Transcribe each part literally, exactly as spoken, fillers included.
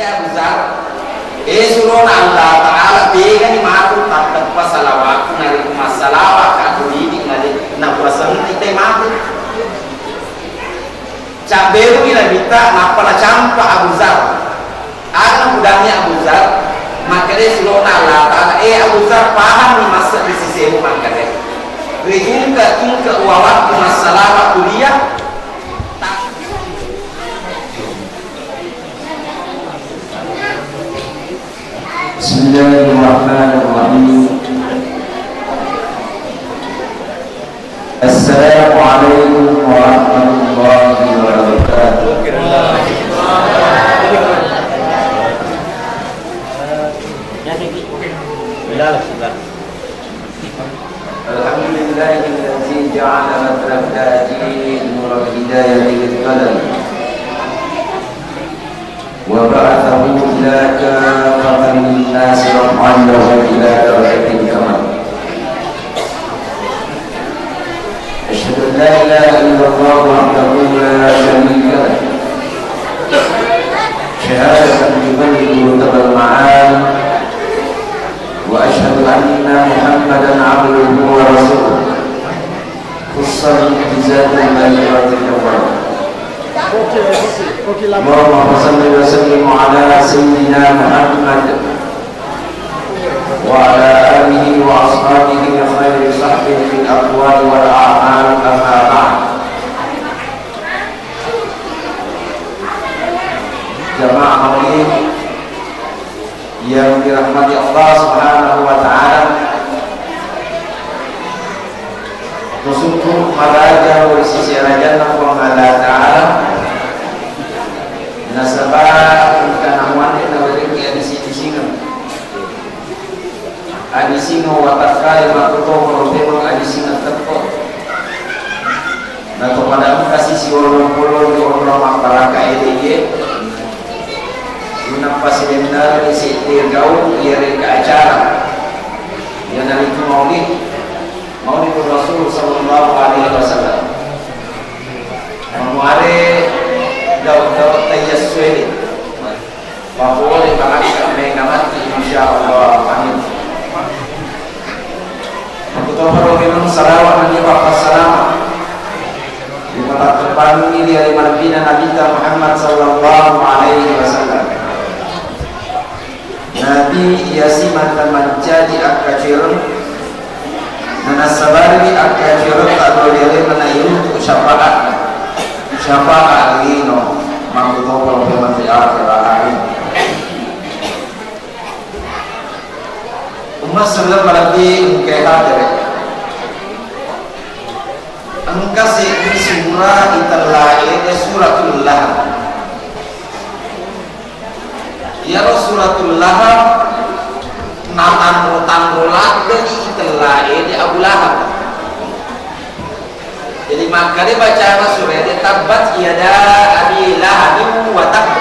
Abu Zar, eh, surona Allah Ta'ala, tegani matu tatteppa salawatku, narekko massalawa ka tuli di ngale, napuasenni te matu. Cabberumi Nabitta, nappa nacampa Abu Zar. Aga napudangngi Abu Zar, makkeda surona Allah Ta'ala, eh, Abu Zar, pahammi massa di sisemu makkeda. Ritungke-tungke uwawakku massalawa kuliah. بسم الله الرحمن الرحيم. السلام عليكم ورحمة الله وبركاته. الحمد لله الذي جعل بدر التاج نور الهداية للقلم، وبعثه إلى كافة الناس رحمة لهم إلى درجة الكمال. أشهد أن لا إله إلا الله وحده لا شريك له، شهادة تبلغ رتب المعالي، وأشهد أن محمدا عبده ورسوله، خص المعجزات الباهرة الأولى. اللهم صل وسلم على سيدنا محمد وعلى آله وأصحابه خير صحبه في الأقوال والأعمال، أما بعد. Jamaah maulid yang dirahmati Allah Subhanahu wa Ta'ala, bersyukur maraja ri sisi arajanna Puang Allah Ta'ala, nasaba engkana muanre nawerekki adisi-disingeng. Adisingeng watakkale makkutoparo memeng adisingeng teppo. Nato pada engkasi siolong-olong di onrong mabbaraka ede iye. Nappa silenna sedde gau iyarega acara. Iyanaritu maulid. Maulid Rasul sallallahu alaihi wasallam. Mamuare gau-gau tayyassuede. Mapole barakka mega matti, insyaallah. Amin. Kutoparo memeng salawat nennia pappassalama. Ripatattepangi ri ale malebbina Nabitta Muhammad sallallahu alaihi wasallam. Nabi iyasi mata mancaji akkacereng. Nanassabari akkaceretta dua rialenna nairuntu syafaat. Syafaat lino makkutoparo memeng ri akhirat hari. Umma selleng malebbi engkae hadere. Engka seddi sura itellae de Suratul Lahab. Iyaro Suratul Lahab natanro-tanro ladde'i itellae de Abu Lahab. Jadi makkeda bacana surae de, tabbat yada abi lahabin wa tabb.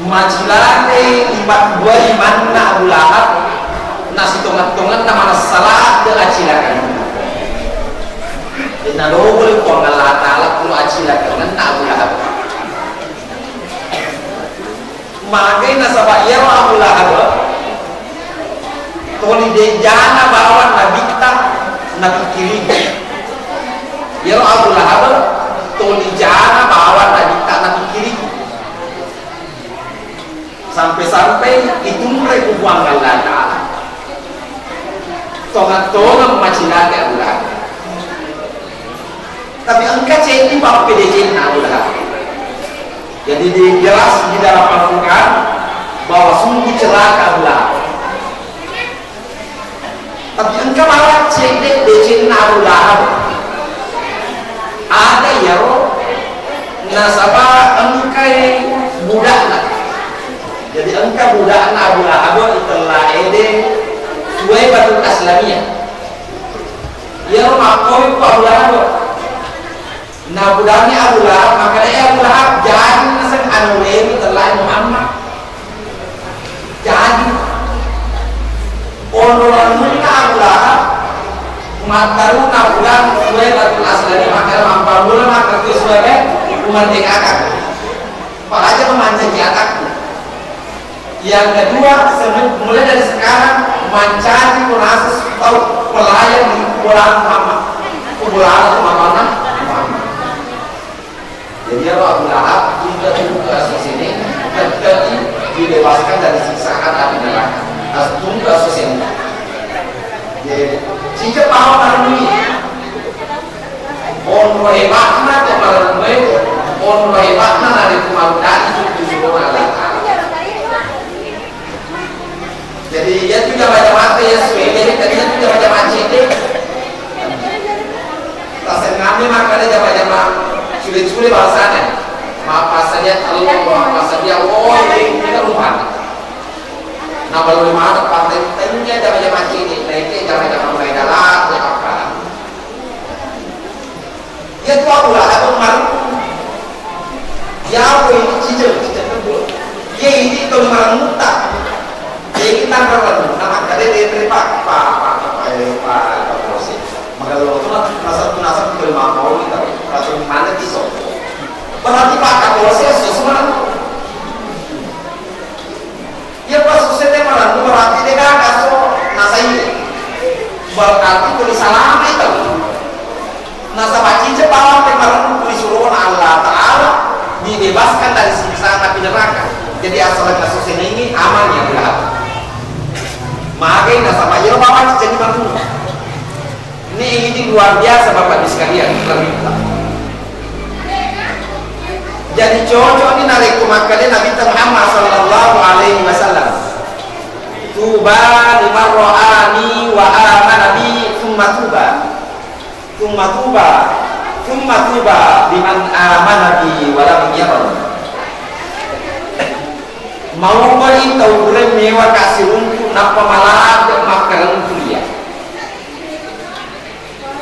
Macilakai imaddua limanna Abu Lahab, nasitongeng-tongenna manessa ladde acilakangenna. Denna lobo le Puang Allah Ta'ala kulo acilakangenna Abu Lahab. Magai nasaba iyaro Abu Lahab toli dejana bawang Nabitta napikkiriki. Iyaro Abu Lahab toli jana bawang Nabitta napikkiriki. Sampai-sampai itunrai ku Puang Allah Ta'ala. Tongeng-tongeng macilakai Abu Lahab. Tapi engka ceddi pappedecenna Abu Lahab. Jadi, di-, jelas di dalam Al-Quran bahwa sungguh celaka Abu Lahab. Tapi engka bawang cedde decenna Abu Lahab. Aga iyaro nasaba engkai budakna. Jadi engka budakna Abu Lahab itellae de Suwaibatul Aslamiyah. Iyaro makkomi ko Abu Lahab. Nabudangi Abu Lahab, makkedai Abu Lahab, jadi naseng anu remi tellae Muhammad. Jadi onrong-onronna Abu Lahab matteru nabudang Suwaibatul Aslami, makkeda mappamula makkeda Suwaiba, umerdekakan. Pak Yang kedua, seme-, mulai dari sekarang mencari penasih tau pelayan di kuburan Muhammad. Kuburan Muhammad. Jadi, ya, Abu Lahab, kita tunggu kasus ini, terjadi dibebaskan dari siksaan api neraka. Harus tunggu kasus ini. Jadi, sejak tahun lalu ini, onro hebatna to marennué, onro hebatna narekko maruddani tu surona Allah Ta'ala. Jadi, iya tu jama-jama te iya sué, jadi tadi iya tu jama-jama cédé. Tasengngamé makkeda jama-jama culé-culé bangsana. Mappassadia tello, mappassadia woi, ini kan rumpana. Naballo maneng patteng-tengngi jama-jama cédé, naiki jama-jama mulai dalam, ya apa. Iya tu Abu Lahab marennu. Iya, apa ini cicil, cicil kebun. Iya, ini tau marennutta. Iya, ini tanra rennu. Nah, makkeda dia terima, Pak, Pak, Pak, eh, Pak, Pak Polisi. Magello tu lah, nasab tu nasab tu lima tahun kita. Racun mana di sopo. Berarti Pak Kapolsek, susu marennu. Iya, pas susah deh marennu, berarti dé gaga so nasaié. Berarti tuli salama itu. Nasaba cicé bawang te marennu tuli surona Allah Ta'ala, dibebaskan dari siksa api neraka. Jadi asal kasus ini aman ya, Abu Lahab. Magai nasaba iya bawang cicé marennu. Ini, ini luar biasa, Bapak Ibu sekalian, lebih. Jadi cocok ni narekko makkeda Nabi Muhammad sallallahu alaihi wasallam, "Tuba liman ra'ani wa amana bi, tsumma tuba, tsumma tuba, tsumma tuba liman amana bi wa lam yarani." Maupani tau pura méwa kasiruntu nappa maladde makkarentu iya.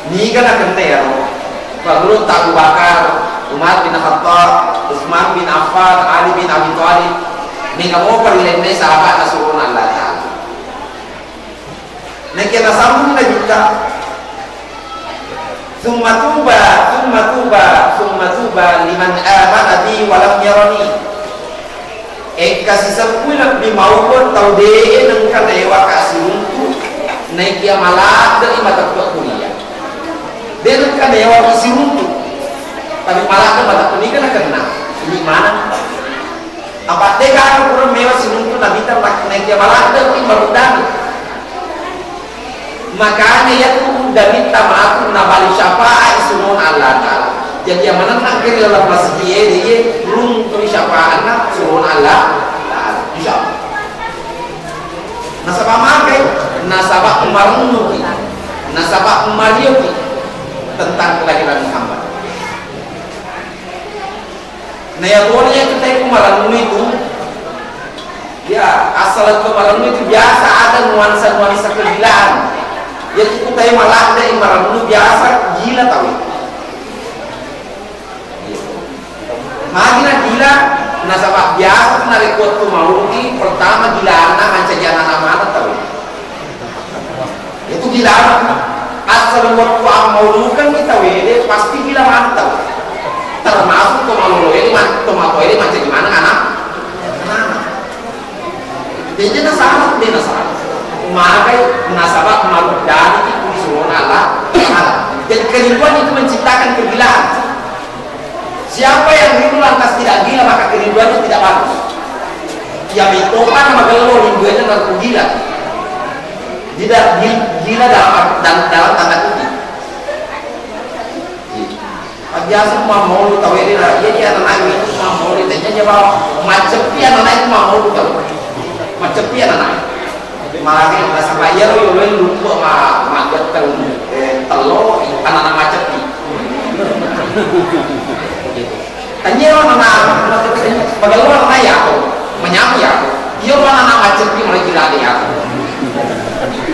Niga nakenna iyaro? Pangulutta Abu Bakar, Umar bin Khattab, Utsman bin Affan, Ali bin Abi Thalib. Niga mopa rilennai sahabat na surona Allah Ta'ala. Nakia nasambung Nabitta, "Tsumma tuba, tsumma tuba, tsumma tuba liman amana bi wa lam yarani." Engka siseppui lebbi mauko tau dé'é nengka naéwa ka siruntu, naikia maladde'i mateppe kuliah. Dé nengka naéwa siruntu, tapi maladde mateppe niga nakenna. Ini maneng. Apa dé gaga pura méwa siruntu Nabitta, naikia maladde'i maruddani. Makanya iyatu Danitta matu nabali syafaat surona Allah Ta'ala. Jadi yang menang ke dalam masjid, iya, iya, runtuh syafaatna surona Allah Ta'ala. Insya Allah. Nasaba magai, nasaba marennuki, nasaba marioki tentang kelahiran Muhammad. Nah, ya, pokoknya kita itu marennu itu, ya, asal itu marennu itu biasa ada nuansa-nuansa kegilaan. Ya, itu kita yang malah ada yang marennu biasa gila tahu. Magina gila, nasaba biasa narekko tu mauludi, pertama gila anak mancaji anak mana tahu. Itu gila. Asal waktu ammaulukeng kita wede pasti gila mantap. Termasuk to malolo ini man, to mato ini mancaji mana anak. Jadi nasaba, dia nasaba. Magai nasaba malu dari itu surona Allah. Jadi kerinduan itu menciptakan kegilaan. Siapa yang rindu lantas tidak gila, maka kerinduannya tidak bagus. Ya, mitopa magello rinduannya, tentu gila. Tidak gi-, gila dalam, dalam, dalam tanda kutip. Biasa mamolu tawede na, iya dia anak itu mamolu, tanya dia bawa. Macet dia anak itu mamolu tau. Macet dia anak. Magi nasaba iyaro yoloe luppa ma-, maggetteng, eh, tello, anana maceppi. Tanyero nana, magello nana yako, manyameng yako. Iyo nana maceppi, mulai gila de yako.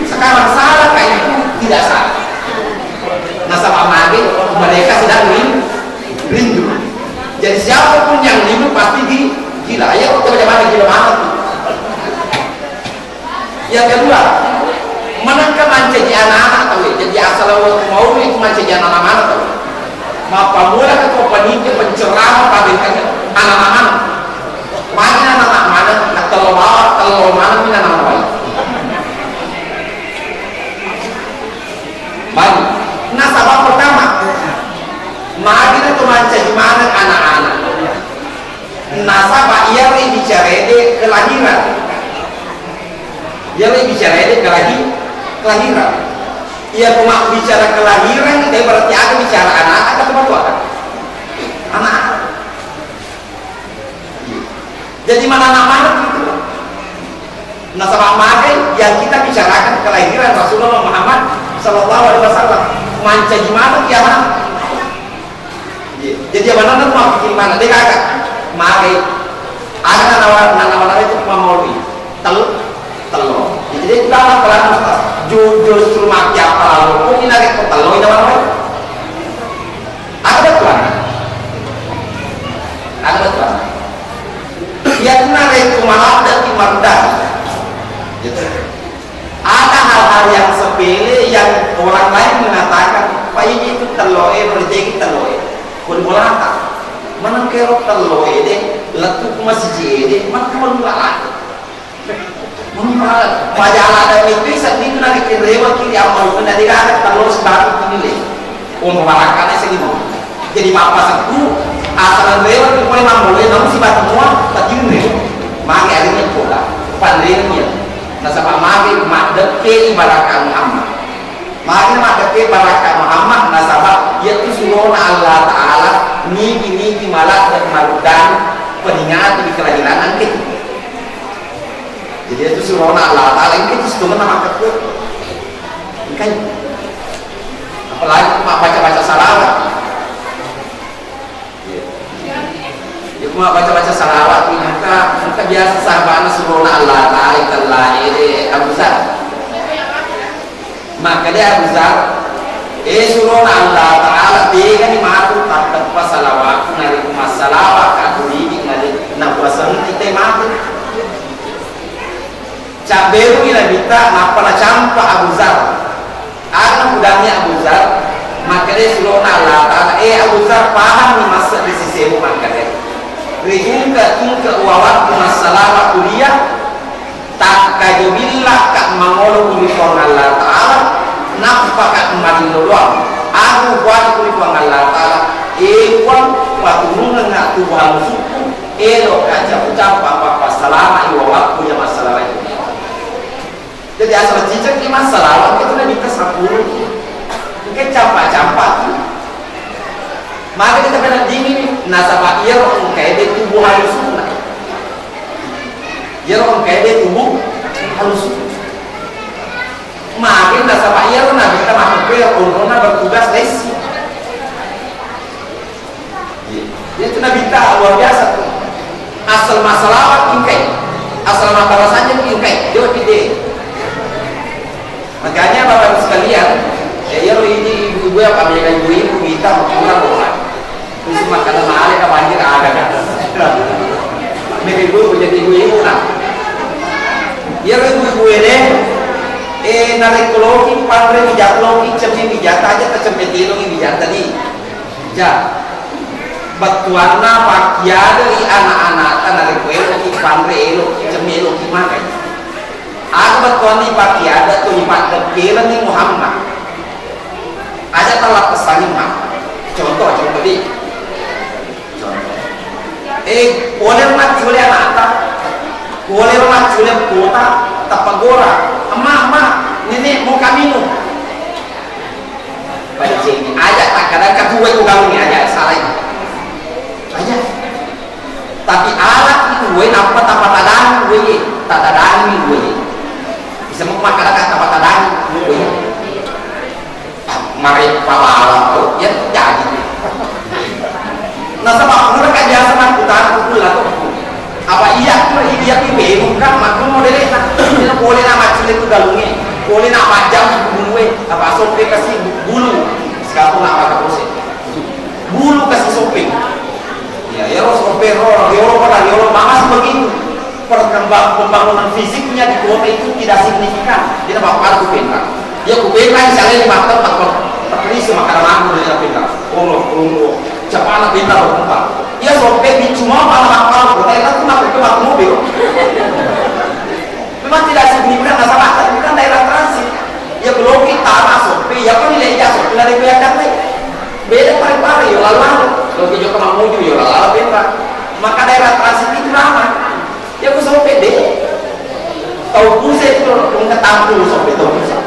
Sekarang salah kah itu? Tidak salah. Nasaba magi mereka sedang rin-, rindu. Jadi siapapun yang rindu pasti di-, gila. Ayo coba-coba gila mana tuh? Yang kedua, manengka mancaji anak-anak tau, jadi asal mau itu mancaji anak-anak mana tau. Mappammula ke to panitia penceramah pada tanya anak-anak mana. Mana anak-anak mana? Tello bawang, Maneng minang nawai. Baik. Nasaba pertama, magi na tu mancaji maneng anak-anak. Nasaba iyaro bicara de kelahiran. Iyaro bicara de kelahi-, kelahiran. Iya, cuma bicara kelahiran, eh, berarti ada bicara anak atau ketua? Anak. Jadi mana-mana itu. Nasaba magai yang kita bicarakan kelahiran Rasulullah Muhammad sallallahu alaihi wasallam. Mancaji maneng kiamat. Iya. Jadi mana-mana mau bikin mana? Dia kagak. Magai. Ada nanawa-, nanawa-nawa itu cuma mau tel-, tello. Jadi dia bilang, "Pelan, Ustaz." Ju-, justru mati apa lalu? Kok ini lagi kok tello, ini mana? Ada betul. Ada betul. Iya, narekko maladde'ki mardang. Gitu. Ada hal-hal yang sepele yang orang lain mengatakan, "Pak, ini itu telloe, berjegi telloe." Pun bolata. Mana kero telloe de, lettu ku masjid de, mana kero lala. Mana pajala ada itu, saat itu nanti kira kiri amal, pun nanti ada tello sebab itu nilai. Oh, masyarakat saya mau. Jadi, mappaseng tu, asal rewe tu pole mammulai, namu sibawa mua, tatiung rewe. Magi arinna pola, panreni iya. Nasaba magi maddekke barakka Muhammad. Magi maddekke barakka Muhammad, nasaba iya tu surona Allah Ta'ala, nigi-nigi maladde marudang, peringati di kelahiran angke. Jadi itu surona Allah Ta'ala, engka itu setengah nama kekku. Engka. Apalagi cuma baca-baca salawat. Iya. Ya, cuma baca-baca salawat, maka, maka biasa sahabatnya surona Allah Ta'ala, Allah, eh, Abu Zar. Makkeda Abu Zar, "Eh, surona Allah Ta'ala, tegani matu tatteppa salawatku narekko massalawa ka tuli nare-, napuaseng kita matu." Cabberungi Nabitta, nappa nacampa Abu Zar. Aga napudangi Abu Zar, makkeda surona Allah Ta'ala, "Eh, Abu Zar, pahammi masse ri sisemu makkeda. Ri tungke-tungke uwawakku massalawa kuliah, takkajobillakka mangolo kuli Puang Allah Ta'ala, nappaka mariloloang. Aku kuali kuli Puang Allah Ta'ala, eh, Puang, paturungengnga tubuh halusukku, elokka cappu-cappa pappassalama iwawakku iya massalawa itu." Jadi asal cicak ki massalawa itu Nabitta sappulo. Engka cappa-cappa tu. Maka kita kena dingin, nasaba iyaro engkae de tubuh halusuna. Iyaro engkae de tubuh halusuna. Maka nasaba iyaro Nabitta makkukkue onronna bertugas lessi. Iya, itu Nabitta luar biasa tuh. Asal massalawa engkai, asal mabbarasanjeng engkai, dia tidak. Makanya Bapak Ibu sekalian, ya, iya lo ini ibu-ibu apa mereka ibu-ibu kita mau kurang orang. Terus makan male ka banjir ada kan. Mereka ibu jadi ibu-ibu nah. Iya lo ibu-ibu ini, eh, narekko loki, panre mijak loki, cemmi mijak aja, cemmi tilung mijak tadi. Ja, bettuanna pakkiaderi ana-anata narekko eloki panre, eloki cemmi, eloki makai. Aga bettuanna ipakkiada tu ipaddekkelenni Muhammad. Aja tallappesangi Muhammad. Contoh, contoh di. Contoh. Eh, pole maccule anata. Pole maccule kota, tappa gora. Emma, emma, nenek mau kamu minum. Pada sini, aja tak kadang kebuat ugalungi aja, salah ini. Aja. Tapi alat itu, we, apa tak tadang, we, tak tadang, we. Bisa mau makan tak tadang, we. Mare pabala to, ya jadi. Nasaba pura ka biasa makkutana ku kulla to. Apa iya tu, iya tu bemu kan makku modelna. Dia pole na maccule tu galunge. Pole na majjam bulue. Apa soppe kasi bulu. Sekaku na maka proses. Bulu kasi soppe. Ya, ya, soppe ro, riolo pada riolo, mama sih begitu. Perkembang pembangunan fisiknya di kota itu tidak signifikan. Dia dapat paru kupindah. Dia kupindah misalnya lima tempat, Pak. Tapi semua kadang aku dari pindah. Oh, oh, oh. Siapa anak pindah berkembang? Dia soppe di cuma malah apa? Kota itu cuma ke tempat mobil. Mati dari signifikan, nasaba signifikan daerah transit. Ya, belum kita masuk, ya, kan nilai jasa, kita dari pihak kami. Beda pare-pare, yo lalu, lo ke Joko Mamuju, yo lalu, beda. Maka daerah transit itu ramai. Ya, aku sampai deh. Tahu pusat itu, lo, lo nggak tahu, lo sampai tahu pusat.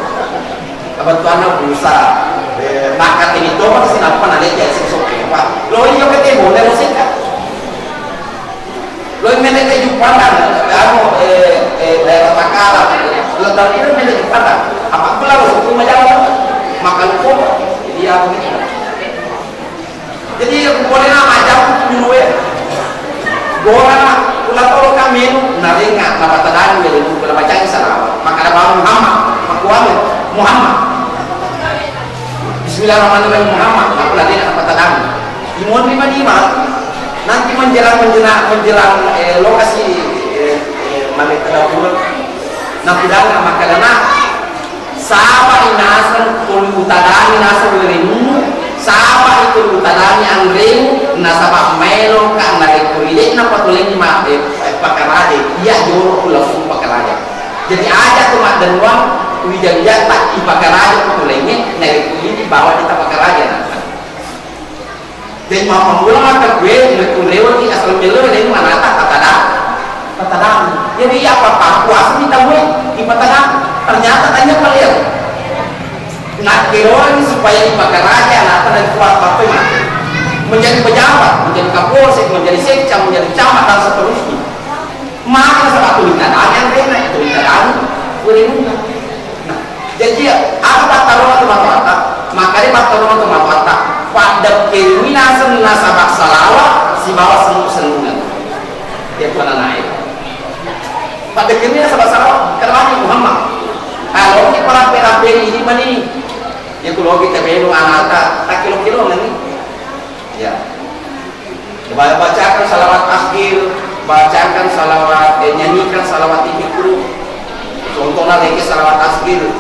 Kebetulan aku bisa, eh, makan ini, coba sih, apa, nanti jadi sih, sampai, Pak. Lo, iya, ketemu, lo sih, Kak. Lo mele ke Juppandang, anu, eh, eh, daerah Takala. Lo tau kira mele Juppandang. Apa pula lo suku Majawa? Makan koma. Jadi, aku gitu. Jadi, aku boleh nama aja aku dulu ya. Gora, pula tau kami, narenga, napa tadang, jadi, pula baca salah. Maka ada Bang Muhammad, Muhammad, Muhammad. Bismillahirrahmanirrahim, Muhammad, aku lagi nak patadang. Imon lima lima, nanti menjelang, menjelang, menjelang, eh, lokasi, eh, eh, malik ke dapur. Nah, kudang nak makan anak. Saba inaseng kulu tadani naseng lerimu, saba itu tadani anremu, nasaba melo ka narekko ridek na patulengi ma, eh, pakaraje, iya joro ku langsung pakaraja. Jadi aja tu maddenwang wija-wijatta ipakaraja patulengi, narekko ini bawa kita pakaraja na. Jadi, mappammula makkekkué, nakkunrewaki asal melo, jadi manata patada-, patadang. Jadi, iya, apa-apa, kuasa ditamui, dipatadang. Ternyata tanya paliang. Nakkeroangngi supaya dipakaraja, anakta dari kuat apa mati. Menjadi pejabat, menjadi kapolsek, menjadi sekcam, menjadi camat, dan seterusnya. Maka sebab tulisan ada yang kena, tulisan anu, kurinuna. Nah, jadi, apa pattarona tomatoatta? Makanya pattarona tomatoatta, paddekkewi naseng nasaba salawa sibawa sennu-sennungeng. Iya, Tuhan anak e. Paddekkewi nasaba salawa, karena Muhammad. Kalau kita rapi-rapi ini, mani. Ya, kalau kita belu anakta, tak kilo-kilo, mani. Ya. Ba-, bacakan salawat asgir, bacakan salawat, eh, nyanyikan salawat titik huruf. Contohnya lagi salawat asgir.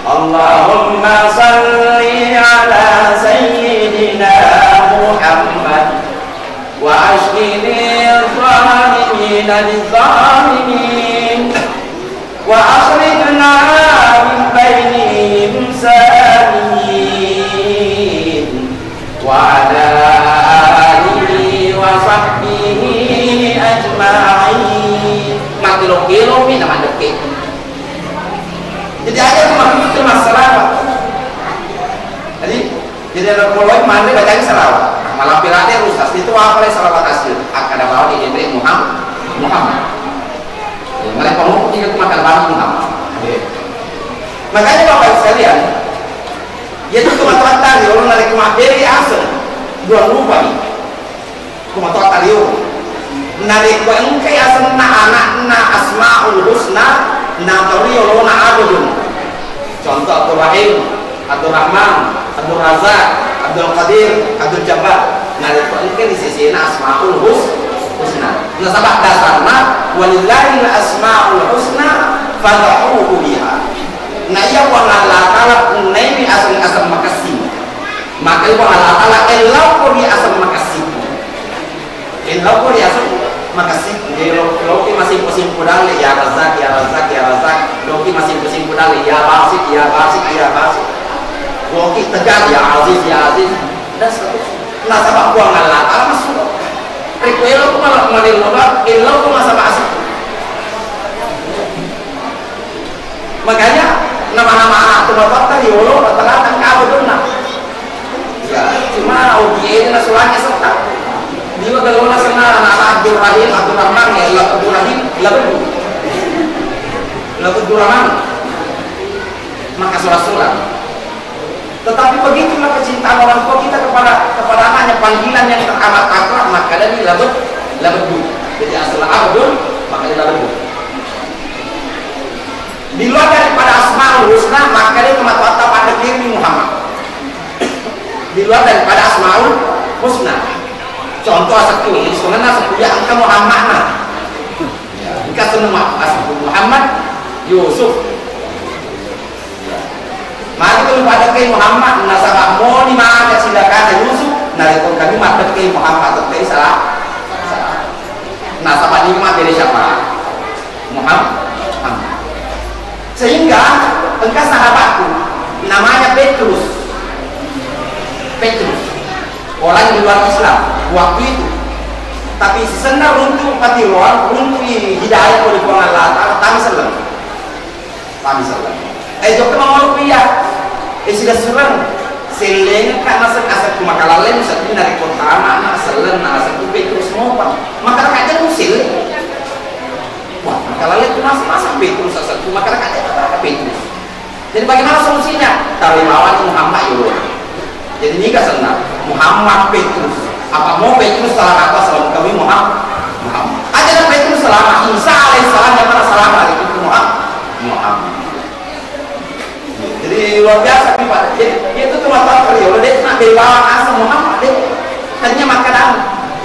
Allahumma salli ala sayyidina Muhammad wa ashqini zalimina bizzalimin. وأخرجنا من بينهم سالمين وعلى آله وصحبه أجمعين. Makkelo-kelomi na maddekke. Jadi aja tu makkelo masalah. Jadi Jadi ada poloi manre bacang salawat. Malampe lade rusak itu apa le salawat asli. Akkada bawa di Jibril Muhammad. Muhammad. Ya, malah pamuk tidak cuma kata Muhammad. Ya. Makanya Bapak Ibu sekalian, ya itu cuma tuan tadi orang dari rumah beri asal dua rupa nih. Kumatoa tariu. Narekko engkai asenna anakna Asmaul Husna, natau riolona Abdul. Contoh Abdul Rahim, Abdul Rahman, Abdul Razak, Abdul Qadir, Abdul Jabbar. Narekko engkai di sesena Asmaul Hus-, Husna. Nasaba dasarna, "Walillahil asmaul husna fad'uhu biha." Na iya Puang Allah Ta'ala punnaimi aseng-aseng makessing. Maka Puang Allah Ta'ala, "Ellauko ri aseng makessing." Eh, loki riaseng makessing, eh, lo-, loki masimpu-simpu dalle, ya Razzaq, ya Razzaq, ya Razzaq, loki masimpu-simpu dalle, ya Basit, ya Basit, ya Basit. Loki tegar, ya Aziz, ya Aziz. Dan seterusnya. Nasaba Puang Allah Ta'ala masuk. Rikuelo kuma lo, malelo ba, elo kuma sama asik. Makanya, nama-nama anak tu bapak tadi, olo, rata-rata kau betul nak. Ya, cuma ogi ini nasulanya serta. Dia kalau nak sana anak Abdul Rahim, Abdul Rahman ya, la Abdul Rahim, la betul. La Abdul Rahman. Maka surah-surah. Tetapi begitulah kecintaan orang tua kita kepada, kepada anaknya, panggilan yang teramat akrab, maka dari la Abdul, la Abdul. Jadi asal Abdul, maka dari la Abdul. Di luar daripada Asmaul Husna, maka dia cuma tetap pada diri Muhammad. Di luar daripada Asmaul Husna. Contoh asal ini, sebenarnya asal dia engka Muhammad nah. Ya, engka semua asal Muhammad Yusuf. Mari tu pada ke Muhammad, nasaba moni maka silakan Yusuf, narekko kami mata ke Muhammad, tetap salah. Salah. Nasaba ni mah dari siapa? Muhammad. Muhammad. Sehingga engka sahabatku namanya Petrus. Petrus. Orang di luar Islam waktu itu. Tapi sisenna runtu' patiroang, runtu' i hidayah oleh Puang Allah Ta'ala, tami selleng. Tami selleng. Eh, jokka mangolo ku iya. Eh, sida surang. Selleng ka naseng aseng ku makalalle musabbing narekko tama na selleng na aseng ku Petrus mopa. Maka kaja ku selleng. Wah, maka lalle tu masa-masa Petrus asal tu, maka kata Petrus. Jadi bagaimana solusinya? Taruh lawan Muhammad ya Allah. Jadi niga senna Muhammad Petrus. Apa mau Petrus salah apa salah kami Muhammad? Muhammad. Aja dan Petrus selama Isa alaihissalam yang mana selama itu Muhammad. Muhammad. Jadi luar biasa nih Pak. Jadi itu tuh mata Rio, dia nak dari bawah asam Muhammad deh. Tanya makanan.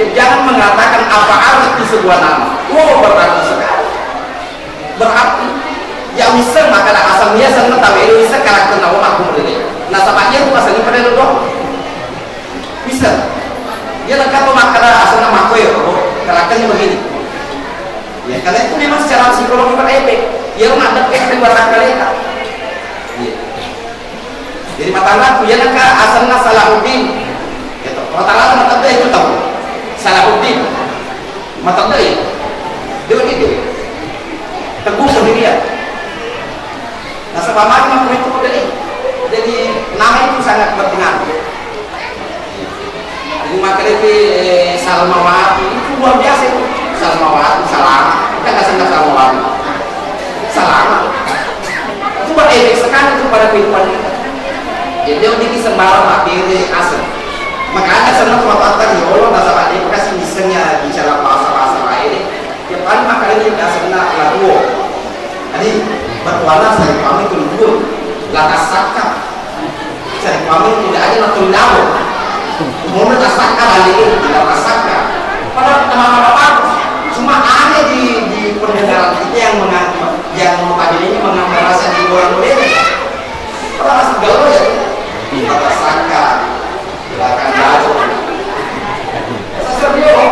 Jadi jangan mengatakan apa arti sebuah nama. Wow, berarti sekali. Berarti ya bisa makanan asam dia seneng tahu ini bisa karakter nama aku deh. Nah sama dia tuh asal ini pada dulu. Bisa. Dia lengkap tuh makanan asam nama aku ya. Karakternya begini. Ya, karena itu memang secara psikologi berefek. Ya, lu ngadep ke dua tangga leka. Iya. Jadi matangga tu, ya, naka asalna Salahuddin. Ya, toh. Rata-rata matangga itu tahu. Salahuddin. Matangga ya. Dia begitu. Teguh pendirian. Nasaba magi makkuitu model e. Jadi nama itu sangat berpengaruh. Jadi makanya itu, eh, Salmawati itu luar biasa itu. Salmawati, Salama. Kita nggak sangka Salmawati. Salama. Itu berefek sekali itu pada kehidupan kita. Jadi dia ini sembarang materi asli. Makanya senang tuh apa ya Allah nasaba dia kasih misalnya bicara bahasa-bahasa lain. Iya, paling makkaleni asenna La Tuo. Jadi, bettuanna saripamu itu dua. La Tasakka. Saripamu tidak ada La Tondamo. Umumnya Tasakka balik itu, La Tasakka. Padahal teman-teman bagus. Cuma aneh di, di pendengaran kita yang mengang-, yang notabene-nya mengambil rasa di orang modern. Padahal asal gaul ya. La Tasakka. Silakan masuk. Sesuai dia, oh.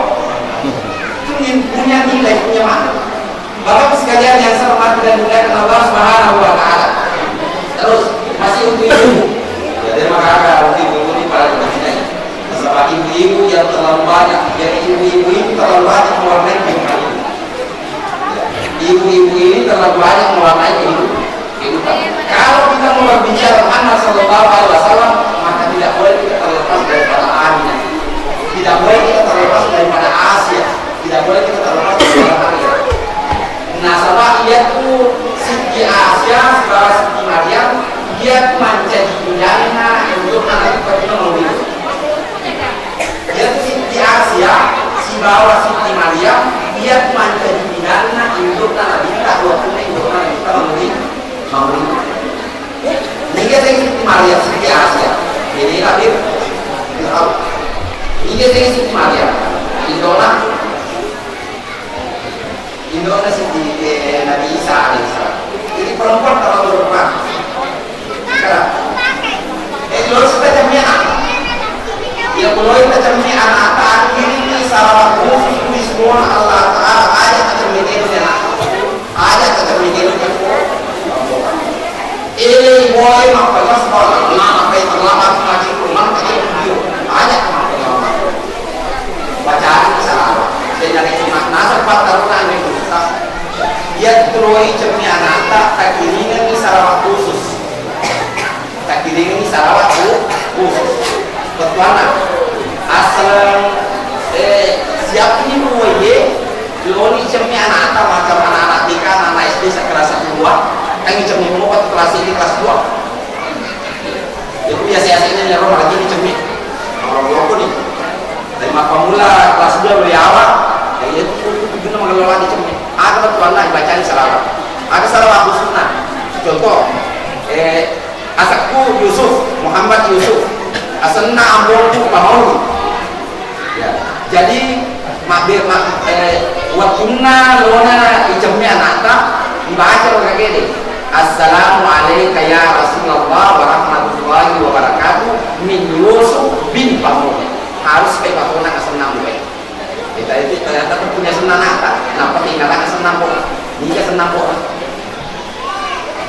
Itu nin-, punya nilai, punya makna. Bapak sekalian yang saya hormati dan muliakan Allah Subhanahu wa Ta'ala. Terus, masih untuk ibu. Ya, terima kasih untuk ibu ini para pengajian. Nasaba ibu-ibu yang terlalu banyak, ya, ibu-ibu itu terlalu banyak mewarnai kehidupan ini. Ibu-ibu ini terlalu banyak mewarnai kehidupan. Kalau kita mau berbicara Muhammad sallallahu alaihi wasallam, maka tidak boleh kita terlepas daripada Aminah. Tidak boleh kita terlepas daripada Asia. Tidak boleh kita terlepas daripada Maryam. Nasaba iyatu Siti Asia sibawa Siti Maryam, iyatu mancaji idanna untuk Nabi Fatimah Maulid. Iyatu Siti Asia sibawa Siti Maryam, iyatu mancaji idanna indukna Nabitta, wettunna indukna Nabitta mamuji, mamuji. Niga tegi Siti Maryam, Siti Asia. Ini Nabi Fir'aun. Niga tegi Siti Maryam, indukna Indona Siti, eh, Nabi Isa alaihissalam. Jadi perempuan terlalu lemah. Sekarang, eh, lo suka jamnya. Ya, kalau kita jamnya anak-anak, ini salawat khusus di semua Allah Ta'ala, aja kita jamnya dia anak. Aja kita jamnya dia. Ini boy, maka pas, maka terlambat, maka kurang, maka dia, aja, maka terlambat. Bacaan salawat. Dan dari Jumat nasar, Pak, taruh tangan di kita. Iya, tuturoi cemmi anatta, takiringengngi salawat khusus. Takiringengngi salawat khu-, khusus. Bettuanna, assaleng, eh, siapni muwaie, loni cemmi anatta, macam anak-anak T K, anak-anak S D, sekelas satu dua, kan cemmi muwa waktu kelas ini, kelas dua. Itu biasa-biasa ini, nyaro lagi ni cemmi. Orang loko ni. Dari mappamula kelas dua lo yawa, ya, itu, itu, itu guna mengelola di cemmi. Ada bettuanna, dibacani salawat. Ada salawat khususna. Contoh, eh, asakku Yusuf, Muhammad Yusuf. Asenna amboku Pamauli. Ya. Jadi, mabbe-, ma-, eh, wettunna lona icemme anatta, dibaca lo kagede. Assalamu alaika ya Rasulullah wa rahmatullahi wa barakatuh min Yusuf bin Pamauli. Harus pe patona asenna mbae. Kita itu ternyata punya senna anatta, nappa tinggalkan asenna mbae. Nika asenna mbae.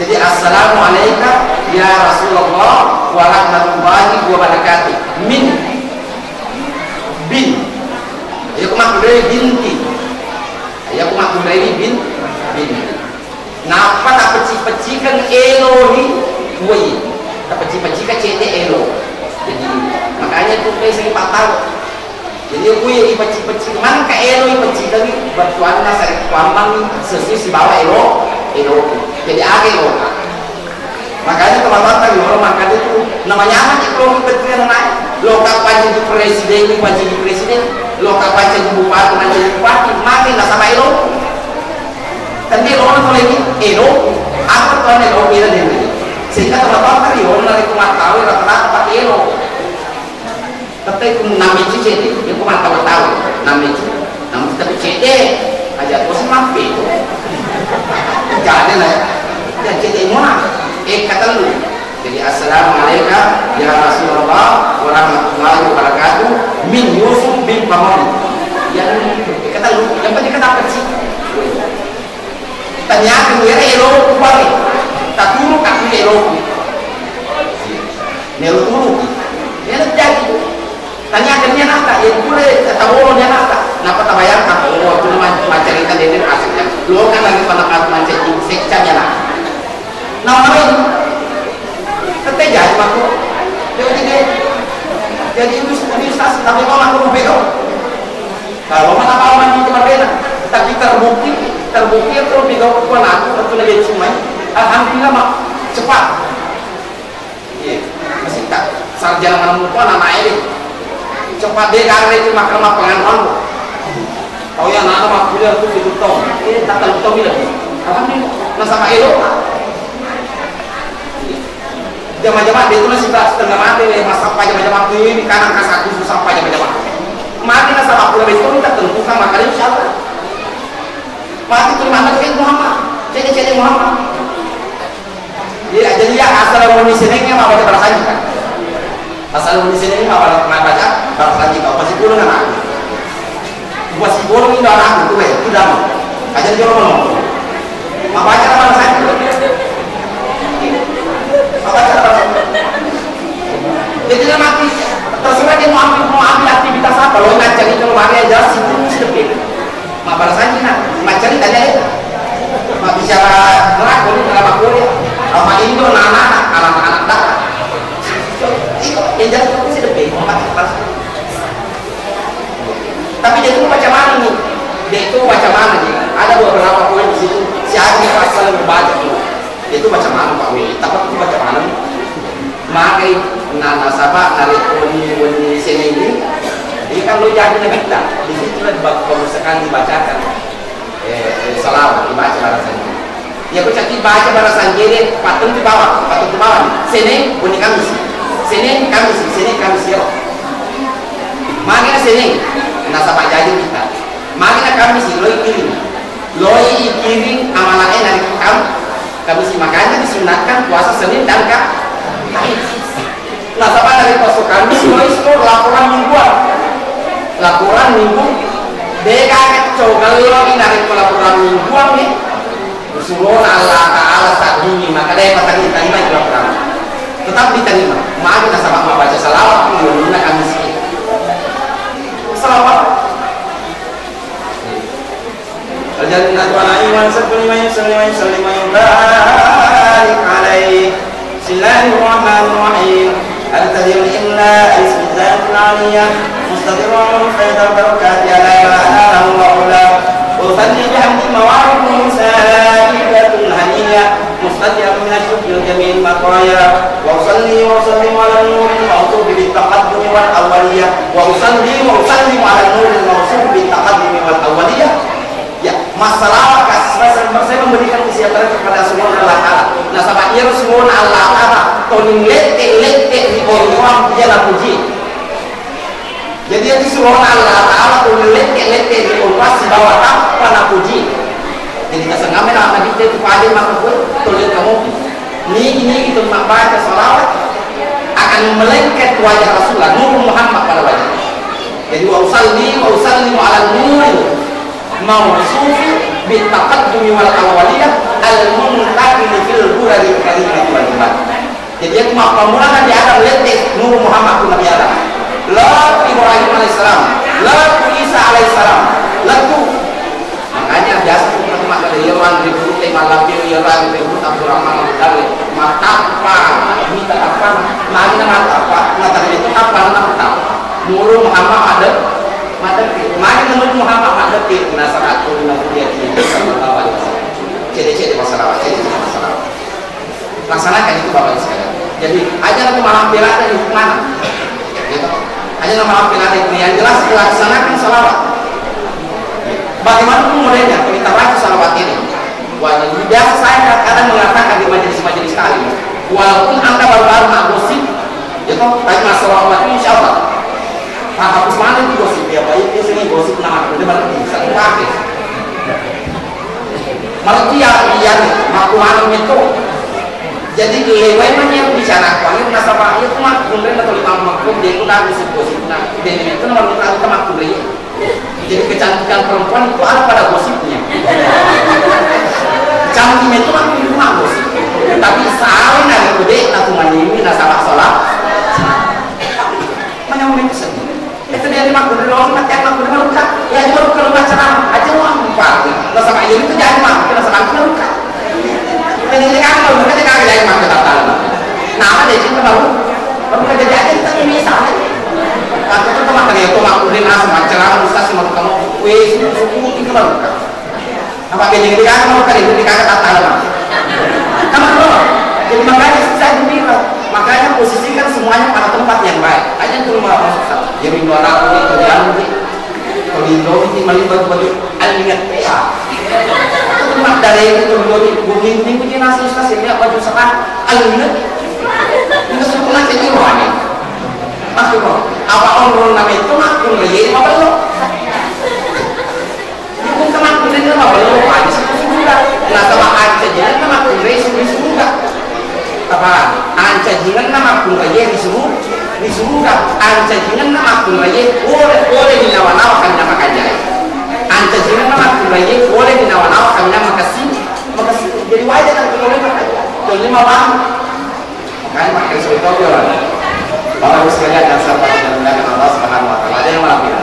Jadi, "Assalamu alaika ya Rasulullah wa rahmatullahi wa barakatuh." Min, bin. Iya, ku makkunrai binti. Iya, ku makkunrai bin, binti. Nappa tapecci-peccikeng elo ri wai. Tapecci-peccikeng cedde elo. Jadi, makanya tu pesa ki patau. Jadi, aku ya ipecci-pecci, mangka elo ipecci tadi, bettuanna sari kuambang sesuai sibawa elo, elo. Jadi, aga elo. Makanya teman-teman tadi orang makan itu, namanya apa sih kalau bettuanna naik? Lo kapan jadi presiden, ini wajib jadi presiden. Lo kapan jadi bupati, wajib jadi bupati. Mati lah sama elo. Tadi elo, kalau ini elo, apa tuan elo, elo, elo. Sehingga teman-teman tadi orang dari rumah tahu rata-rata pakai elo. Tette ku nammecu cedde, iya ku mattau-tau, nammecu, nammecu tapi cedde, aja' ko si mappe tu. Jadi lah, ya cedde mua, eh, katellu. Jadi, "Assalamu alaika ya Rasulullah wa rahmatullahi wa barakatuh, min Yusuf bin Pamon." Ya, eh, katellu, yang penting kata apa sih? Tanyakan, "Wera eloku pare, taturu ka ku eloku." Melo turu. Melo jaji. Tanyakan ni anakta, ya pura tabolo ni anakta. Napa tabayangkan, oh, tu man-, mancarita dede asik kan. Lo kan lagi pada pas mancaji secca ni anak. Nama lain. Tette jaji mako. Jadi deh. Jadi itu seperti ustaz, tapi kau aku mau pegang. Kalau mana tahu mandi itu berbeda, tapi terbukti, terbukti itu tiga puluh aku waktu lagi cuma, alhamdulillah, Mak, cepat. Iya, masih tak sarjana mana muka anak ini. Cepat dia karena itu makan makan. Tahu ya, anak mah kuliah tuh itu tahun. Eh, tak tahu tahun ini. Alhamdulillah, nasaba elo. Jama-jama de tu nasita setengah mate, eh, massappa jama-jama tu, ini kanang kasakku susappa jama-jama. Mati nasaba pura betul, tak tentu sama kali, insyaallah. Mati tu mana tu Muhammad, cedde-cedde Muhammad. Iya, jadi ya, asal wenni senengnya mau baca barasanji kan. Asal wenni senengnya mau baca, mau baca barasanji, kau pasti pulang anak. Gua si bolong ini anak itu, eh, itu damai. Aja dia ngomong. Mabaca apa rasanya? Mabaca apa rasanya? Jadi dia mati. Terserah dia mau ambil, mau ambil aktivitas apa. Lo ngajak itu, lo pakai aja sih, itu sih lebih. Ma barasanji na, maccarita aja, eh. Ma bicara neraka, ini neraka boleh. Apa Indo, anak-anak, anak-anak dah. Itu yang jelas itu sih lebih. Tapi dia itu baca mana nih? Dia itu baca mana nih? Ada beberapa poin di situ. Si Adi pasal membaca tuh. Dia itu baca mana, Pak Wei? Tapi itu baca mana nih? Magai na nasaba narekko ni wenni senengi, jadi kan lo jadi nabitta, di situ lah bak-, baru sekali dibacakan, eh, eh, salawat, dibaca barasanji. Ya, ko cakki baca barasanji de, pattentu bawang, pattentu bawang. Seneng, wenni Kamis. Seneng, Kamis, Seneng, Kamis, yo. Magi na Seneng, nasaba jaji kita. Magi na Kamis, loi kiring. Loi kiring amalae narekko Kam-, Kamis, makanya disunahkan puasa Senin dan Ka-, Kamis. Nasaba narekko esso Kamis, loi esso laporan mingguan. Laporan minggu, de gaga cogallo narekko laporan mingguan ni. Surona Allah Ta'ala saddingi, maka de patarima itu laporan. Tetap diterima. Magi nasaba mabaca salawat, Kamis. Salawat. الجنة ونعيم، وأن سب لمن يصلي ويسلم ويبارك عليه. بسم الله الرحمن الرحيم. أبتدئ الإملاء باسم الذات العلية، مستتر فيض بركات على ما أناله وعلاه. وأصلي بحمد موارد سائدة هنية، مستترا من الشكر جميع المطايا. وأصلي وأسلم على النور الموصوف بالتقدم والأولية. وأصلي وأسلم على النور الموصوف بالتقدم والأولية. Ya, masalah kas-, saya, saya memberikan kesejahteraan kepada semua Allah Ta'ala. Nasaba iyaro semua Allah Ta'ala, toni lette-lette ri onroang iya napuji. Jadi, itu semua Allah Ta'ala, toni lette-lette ri onroang sibawa tappa napuji. Jadi, tasengngame na Nabi itu pada maka pun toni kamu. Nigi-nigi itu membaca salawat akan melengket wajah Rasulullah, Nur Muhammad pada wajah. Jadi, wa usalli wa usallimu ala nuril mausufi Bittaqaddumi wal awwaliyah al-muntaqimi fil ghuraril karimati wal ibad. Jadi, itu mappammulana Nabi Adam, lettu Nuru Muhammad tu Nabi Adam. Lettu Ibrahim alaihissalam, lettu Isa alaihissalam, lettu. Makanya biasa tu teman-teman ada yang orang ribut, yang malam dia, yang orang ribut Abdurrahman Abu Talib. Matappa, minta apa? Mana matappa? Mata itu apa? Matappa. Nuru Muhammad ada, mata. Mana menurut Muhammad ada? Nasara tu, Nabi dia, sallallahu alaihi wasallam. Cede-cede masalah, cede-cede masalah. Laksanakan itu, Bapak Ibu sekalian. Jadi, aja nanti malam pilada di mana? Gitu. Aja nanti malam pilada itu, yang jelas laksanakan salawat. Bagaimanapun modelnya, kalau kita baca salawat ini, wajib. Biasa saya kadang mengatakan di majelis-majelis taklim, walaupun Anda baru-baru nak gosip, gitu, tapi masalah umat ini, insya Allah. Nah, hapus mana itu gosip, ya, Pak? Itu sini gosip, nah, udah baru bisa dipakai. Marti ya, iya, makkumaneng itu. Jadi, lewai mani yang bicara, kuali nasaba, iya, cuma kemudian atau lima makkum, dia itu kan gosip-gosip, nah, dan itu nomor satu sama kuliah. Jadi, kecantikan perempuan itu ada pada gosipnya. Cantiknya itu makin rumah gosip. Tapi saling ada gede, nah, cuma ini nasaba salah. Mana mau itu sedih? Itu dia lima kudu doang, mati anak kudu maluka. Ya, cuma bukan rumah ceramah aja, mau apa? Nasaba ini tuh jadi mah, nasaba maluka. Jadi, ini kan kalau bukan jadi mah, kita tahu. Nah, ada cinta baru. Baru kerja aja, kita ini sama. Aku tuh cuma kali itu, aku udah ngerasa macam, ustaz, cuma kamu, weh, suku, suku, itu baru. Apa bedanya dengan kamu tadi? Itu dikata tak tahu, Bang. Kamu tahu? Jadi, makanya susah itu bilang. Makanya posisikan semuanya pada tempat yang baik. Aja tuh mau masuk sana. Jadi, dua tahun ini, kerjaan ini. Kalau Indomie ini maling baju-baju, alingat. Ya. Itu cuma dari itu, Indomie. Bumi ini punya nasi susah, sini apa susah, alingat. Ini suku nanti di rumahnya. Maksudku, apa orang nama itu mah, punya lima belum. Iyako makkunrai mabello, aja suru-suruga. Nasaba ancajingenna makkunrai suru-suruga. Apa? Ancajingenna makkunrai ri suru-, ri suruga. Ancajingenna makkunrai pole-pole ri nawa-nawa kaminang makanja. Ancajingenna makkunrai pole ri nawa-nawa kaminang makessing, makessing. Jadi wajar kan pole makanja. Jadi mawang. Makanya pakai suri topio, Bapak Ibu sekalian yang saya hormati dan muliakan Allah Subhanahu wa Ta'ala, ada yang malam ini.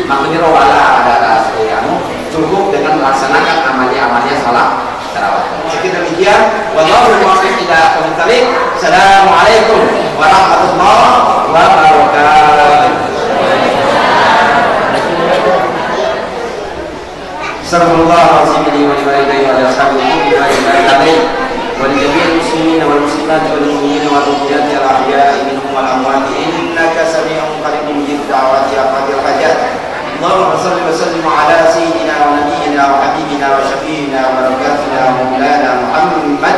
Makanya roh wala ada, ada sekalian, cukup dengan melaksanakan amalia-amalia salat tarawih. Sekian demikian, wallahu muwaffiq ila aqwamit thariq. Assalamualaikum warahmatullahi wabarakatuh. Astaghfirullahaladzim li wa liwalidayya wa li ashabil kubur wa li walidayya wa li jami'il muslimina wal muslimat wal mu'minina wal mu'minati al ahya'i minhum wal amwat innaka sami'un qarib mujib da'wati ya qadiyal hajat. Allahumma salli wa sallim ala sayyidina wa nabiyyina wa habibina wa syafi'ina wa barakina wa maulana Muhammad.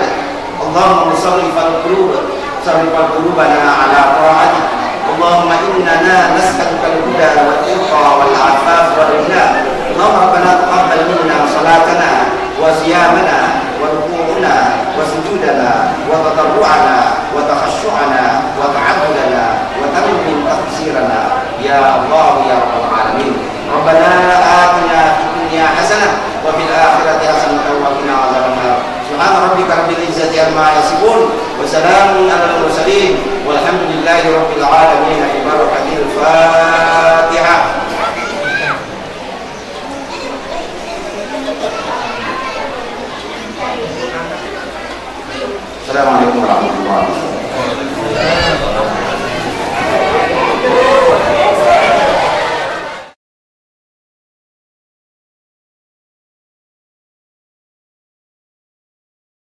Allahumma sarrifal qulub, sarrifal qulubana ala ta'atik. Allahumma innana nas'aluka al-huda wa tuqa wal afaf wal ghina. Allahumma rabbana taqabbal minna salatana wa siyamana wa ruku'ana wa sujudana wa tadarru'ana wa takhashu'ana wa ta'abbudana wa tammim taqsirana ya Allah ya Rabbal Alamin. Rabbana atina fid dunya hasanah wa fil akhirati hasanatan wa qina adzabannar. Subhana rabbika rabbil izzati amma yasifun. Wa salamun alal mursalin. Walhamdulillahi rabbil alamin. Bi barakatil Fatihah. Assalamualaikum warahmatullahi wabarakatuh.